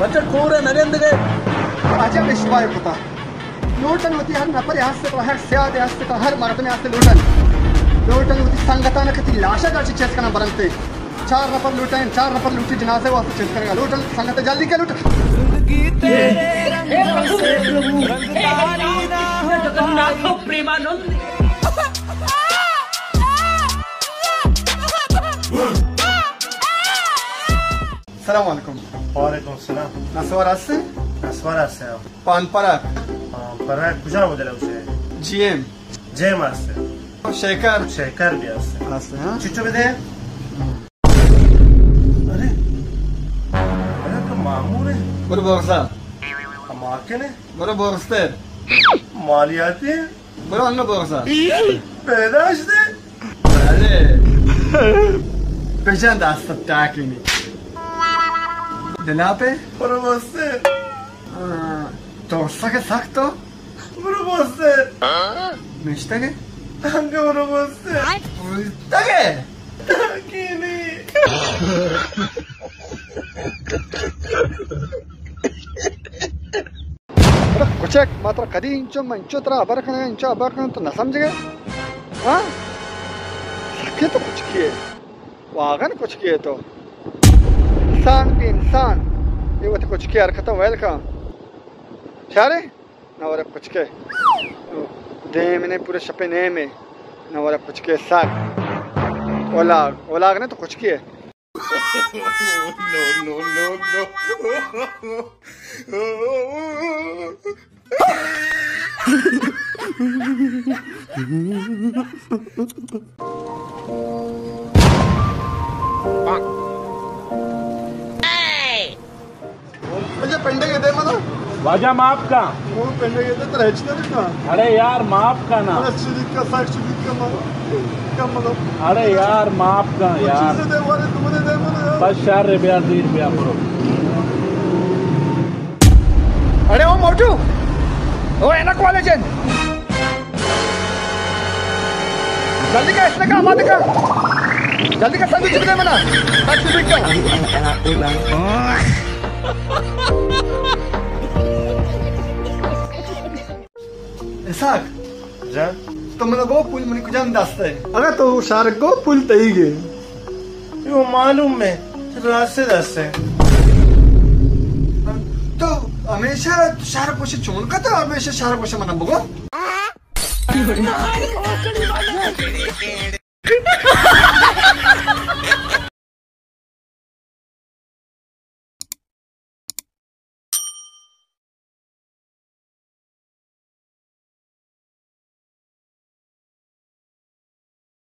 بچہ کور ءَ نہ گندگ ءَ۔ عجب اشتباہ کتا۔ لوٹن وتی ہر نفر ہست کن، ہر سیاد ہست کن، ہر مردم ہست لوٹن۔ لوٹن وتی سنگتان کتی لاشا داشی چست کنن برنتے۔ چار نفر لوٹن، چار نفر لوٹی جنازے واسطے چست کنگا۔ لوٹن سنگت جلدی کے لوٹن۔ زندگی تیرے رنگ سے رنگداری نہ ہماری۔ السلام علیکم۔ وعلیکم السلام۔ نسوار ہستیں؟ نسوار ہستیں۔ پان پراگ۔ پان پراگ کجا بدل ہے اسے؟ G M. جی ایم ہستیں۔ شیکر۔ شیکر بھی ہستیں۔ ہستیں، ہاں۔ چچو بدے؟ ارے۔ ارے تو مامور ہے۔ برو بغزا۔ ہم آکے نے؟ برو بغزتر۔ مالیاتی۔ برو انگا بغزا۔ پیداش دے۔ بلے۔ بجن دست ٹاکینی۔ دلا پہ۔ برو بستے۔ آ، تو سک سک تو۔ برو بستے۔ نشتگے؟ انگا برو بستے۔ نشتگے؟ ٹاکینی۔ ارے کچک، ما ترا کدی انچو، من انچو ترا ہبر کنگ، انچو ہبر کنگ، تو نہ سمجھگے؟ ہاں؟ سکے تو کچکی ہے۔ واگن کچکی ہے تو۔ انسان بھی انسان۔ یہ وتی کچکی حرکتاں ویل کن۔ چارے؟ نوارے کچکے۔ دیم نے پورے شپے نیمے۔ نوارے کچکے سک۔ اولاگ، اولاگ نے تو کچکی ہے۔ No, no, no, no. مجھے پنڈے کے دے مطلب۔ واجہ معاف کا۔ وہ پنڈے کے دے تو رہچ کر نا۔ ارے یار معاف کا نا۔ ارے شریک کا، ساکھ شریک کا مطلب۔ ارے یار، معاف کن یار۔ بس شر بیا، دیر بیا، برو۔ اڑے او موٹو، او اینک والے جن، جلدی کا، اس نے کا آمادہ کا، جلدی کا، سندوچ دے منا، تاکہ بک کا۔ اسحاق۔ جان۔ تو منا گو پول منی کجام دست ہے؟ اگا تو شارک گو پول تئی گے۔ یو معلوم ہے، راستے دست ہے۔ تو ہمیشہ تو شارک گوشے چون کا تو ہمیشہ شارک گوشے منا بگو۔